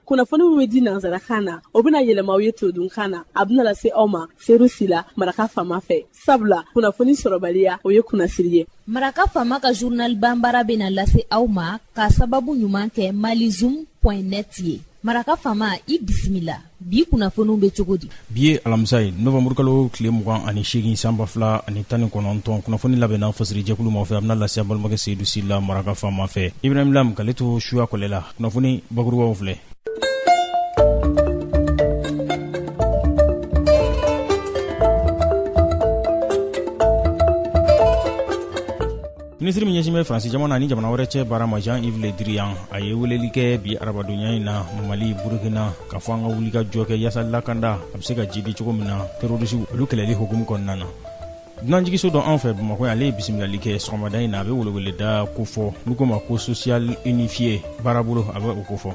Kunnafoni min bɛ di nansarakan na, o bɛna yɛlɛma aw ye todunkan na. A bɛna lase aw ma Seru Sila, Maraka Faama fɛ, sabula kunnafoni sɔrɔbaliya, o ye kunnasiri ye. Maraka Faama ka journal banbara bɛna lase aw ma ka sababu ɲuman kɛ malizoom point net ye. Maraka Faama, i bisimila. Bi kunnafoniw bɛ cogo di? Bi ye alamisa ye, novanburukalo tile 28, san 2019. Kunnafoni labɛnna fasirijɛkulu maaw fɛ, a bɛna lase an balimakɛ Seyidu Sila, Maraka Faama fɛ. Ibrahim Lam k'ale to suya kɔlɛ la. Kunnafoni bakurubaw filɛ. Minisiri min ɲɛsin bɛ Faransi jamana ni jamana wɛrɛ cɛ baara ma, Jean-Yves Le Drian, a ye weleli kɛ bi arabadonya in na Mali, Burukina, k'a fɔ an ka wulikajɔ kɛ yaasa lakanda a bɛ se ka jidi cogo min na terorisiw olu kɛlɛli hukumu kɔnɔna na. Dunanjigiso dɔ anw fɛ Bamakɔ, ale ye bisimilali kɛ sɔgɔmada in na. A bɛ weleweleda kofɔ n'u ko ma ko social unifié baarabolo, a bɛ o kofɔ.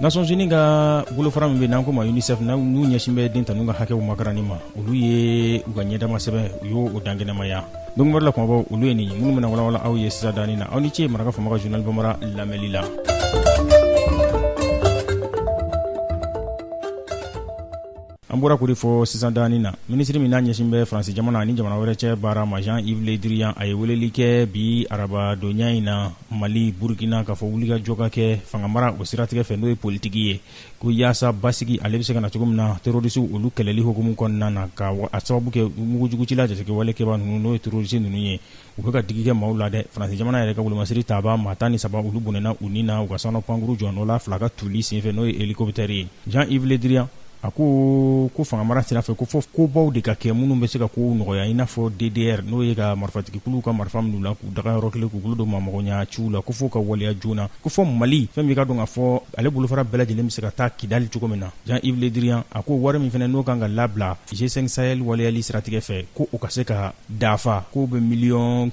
Nations Unies ka bolofara min bɛ n'an ko ma UNICEF, n'u ɲɛsin bɛ den tanu ka hakɛw makaranni ma, olu ye u ka ɲɛdama sɛbɛn, u y'o o dankɛnɛmaya. Don kibaru la kumabaw, olu ye nin ye minnu bɛna walawala aw ye sisan danin na. Aw ni ce Maraka Faama ka journal bambara lamɛnli la. An bɔra k'o de fɔ sisan danin na. Minisiri min n'a ɲɛsin bɛ Faransi jamana ani jamana wɛrɛ cɛ baara ma, Jean-Yves Le Drian, a ye weleli kɛ bi arabadonya in na Mali, Burukina, k'a fɔ wulikajɔ ka kɛ fangamara o siratigɛ fɛ, n'o ye politiki ye, ko yaasa basigi ale bɛ se ka na cogo min na terorisiw olu kɛlɛli hukumu kɔnɔna na, ka a sababu kɛ mugujugucila jatigɛwalekɛbaa ninnu, n'o ye terorisi ninnu ye, u bɛ ka digi kɛ maaw la dɛ. Faransi jamana yɛrɛ ka wolomasiri taabaa maa 13, olu bɔnɛna u ni na u ka sanɔ pankuru jɔnɔ la fila ka tuli senfɛ, n'o ye hélicoptère ye. Jean-Yves Le Drian a ko ko fangamara sira fɛ, ko fɔ kobaw de ka kɛ minnu bɛ se ka kow nɔgɔya, i n'a fɔ DDR, n'o ye ka marifatigikuluw ka marifa minɛ u la k'u daga yɔrɔ kelen, k'u bolo don maamagoɲa ciw la, ko f'o ka waleya joona, ko fɔ Mali fɛn min ka dɔn k'a fɔ ale bolofara bɛɛ lajɛlen bɛ se ka taa Kidali cogo min na. Jean-Yves Le Drian a ko wari min fana n'o kan ka labila G5 Sahel waleyali siratigɛ fɛ, ko o ka se ka dafa, k'o bɛ 414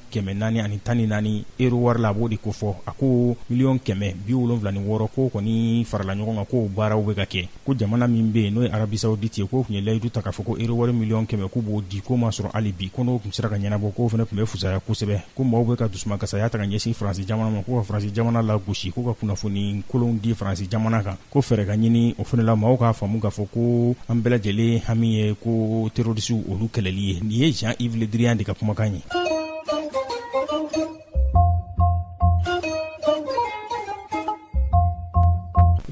miliyɔn euro wari la, a b'o de kofɔ. A ko 176 miliyɔn, k'o kɔni farala ɲɔgɔn kan, k'o baaraw bɛ ka kɛ. Ko jamana min bɛ yen, n'o ye Arabie Saoudite ye, k'o tun ye layidu ta k'a fɔ ko euro wari 100 miliyɔn k'u b'o di, k'o ma sɔrɔ hali bi, ko n'o tun sera ka ɲɛnabɔ, k'o fana tun bɛ fisaya kosɛbɛ. Ko maaw bɛ ka dusumakasaya ta ka ɲɛsin Faransi jamana ma, ko ka Faransi jamana lagosi, ko ka kunnafoni kolonw di Faransi jamana kan, ko fɛɛrɛ ka ɲini o fana la, maaw k'a faamu k'a fɔ ko an bɛɛ lajɛlen hami ye ko terorisiw olu kɛlɛli ye. Nin ye Jean-Yves Le Drian de ka kumakan ye.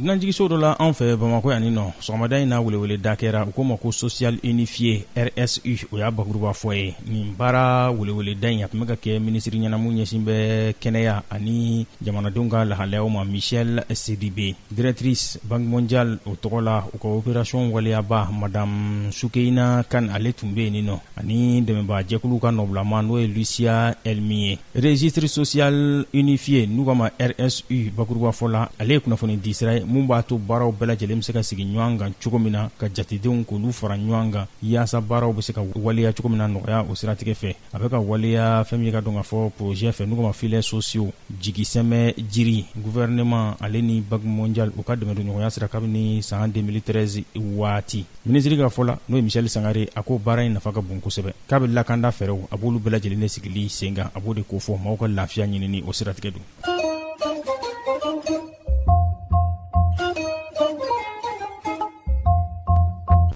Dunanjigiso dɔ la anw fɛ Bamakɔ yan nɔ, sɔgɔmada in na weleweleda kɛra, u k'o ma ko social unifié RSU, o y'a bakuruba fɔ ye. Nin baara weleweleda in, a tun bɛ ka kɛ minisiri ɲɛna min ɲɛsin bɛ kɛnɛya ani jamanadenw ka lahalayaw ma, Michel Sidibe, directrice Banque mondiale o tɔgɔ la, u ka opération waleyaba madame Sukeyina Kan, ale tun bɛ yen nɔ, ani dɛmɛbaajɛkulu ka nɔbilama, n'o ye Lucia Elmi ye. Registre social unifié, n'u k'a ma RSU bakurubafɔ la, ale ye kunnafoni di sira ye mun b'a to baaraw bɛɛ lajɛlen bɛ se ka sigi ɲɔgɔn kan cogo min na, ka jatedenw k'olu fara ɲɔgɔn kan yaasa baaraw bɛ se ka waleya cogo min na nɔgɔya o siratigɛ fɛ. A bɛ ka waleya fɛn min ka dɔn ka fɔ projet fɛ, n'u k'a ma filets sociaux, jigisɛmɛ jiri, gouvernement ale ni Banque mondiale u ka dɛmɛdonɲɔgɔnya sira kabini san 2013 waati. Minisiri ka fɔ la, n'o ye Michel Sangare, a ko baara in nafa ka bon kosɛbɛ, k'a bɛ lakanda fɛɛrɛw, a b'olu bɛɛ lajɛlen de sigili sen kan, a b'o de kofɔ maaw ka lafiya ɲinini o siratigɛ don.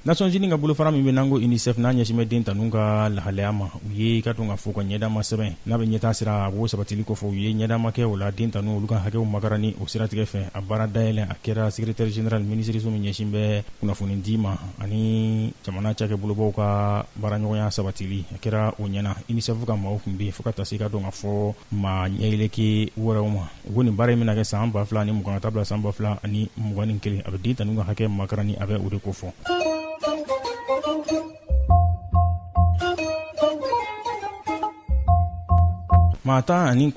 Nations Unies ka bolofara min bɛ n'an ko UNICEF, n'a ɲɛsin bɛ den tanu ka lahalaya ma, u ye ka dɔn ka fɔ ka ɲɛdama sɛbɛn n'a bɛ ɲɛtaa sira, a b'o sabatili kofɔ. U ye ɲɛdama kɛ o la, den tanu olu ka hakɛw makaranni o siratigɛ fɛ. A baara dayɛlɛ, a kɛra secrétaire général minisiriso min ɲɛsin bɛ kunnafoni di ma ani jamana cakɛbolobaw ka baaraɲɔgɔnya sabatili, a kɛra o ɲɛna. UNICEF ka maaw tun bɛ yen, fo ka taa se ka dɔn ka fɔ maa ɲɛyeleke wɛrɛw ma. U ko nin baara in bɛna kɛ san 2020 ka taa bila san 2021. A bɛ den tanu ka hakɛ makaranni, a bɛ o de kofɔ. Maa 19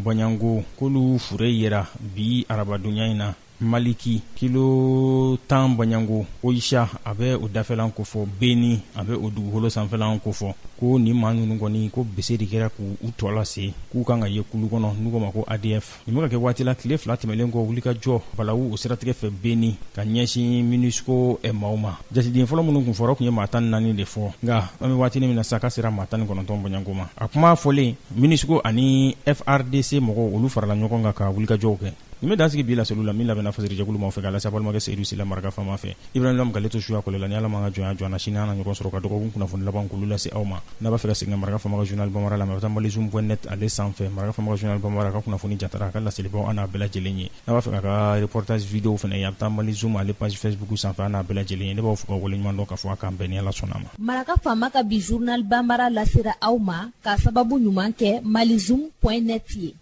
bɔɲɔgɔnko, k'olu fure yera bi arabadonya in na Maliki, kilo 10 bɔɲɔgɔnko Oyisa, a bɛ o dafɛlan kofɔ, Beni, a bɛ o dugukolo sanfɛlan kofɔ. Ko nin maa ninnu kɔni, ko bese de kɛra k'u tɔ lase, k'u kan ka ye kulu kɔnɔ n'u k'o ma ko ADF. Nin bɛ ka kɛ waati la, tile 2 tɛmɛlen kɔ wulikajɔ balawu o siratigɛ fɛ Beni ka ɲɛsin MONUSCO maaw ma. Jateden fɔlɔ minnu kun fɔra, o tun ye maa 14 de fɔ, nka an bɛ waati min na sa, k'a sera maa 19 bɔɲɔgɔnko ma. A kuma fɔlen, MONUSCO ani FARDC mɔgɔw, olu farala ɲɔgɔn kan ka wulikajɔw kɛ. Nin bɛ dan sigi bi laseliw la min labɛnna fasirijɛkulu maaw fɛ k'a lase balimakɛ Seyidu Sila maraka faama fɛ. Ibrahim Lam k'ale to suya kɔlɛ la. Ni Ala m'an ka jɔnya jɔ an na, sini an na ɲɔgɔn sɔrɔ ka dɔgɔkun kunnafoni laban k'olu lase aw ma. N'a b'a fɛ ka segin ka maraka faama ka journal bambara lamɛn, a bɛ taa malizoom.net ale sanfɛ. Maraka faama ka journal bambara ka kunnafoni jatara, a ka laselibaw, an n'a bɛɛ lajɛlen ye. N'a b'a fɛ k'a ka reportage video fana ye, a bɛ taa malizoom ale page Facebook sanfɛ, an n'a bɛɛ lajɛlen ye. Ne b'aw fo ka waleɲuman dɔn k'a fɔ a k'an bɛn ni Ala sɔnna ma. Maraka faama ka bi journal bambara lasera aw ma k'a sababu ɲuman kɛ malizoom.net ye.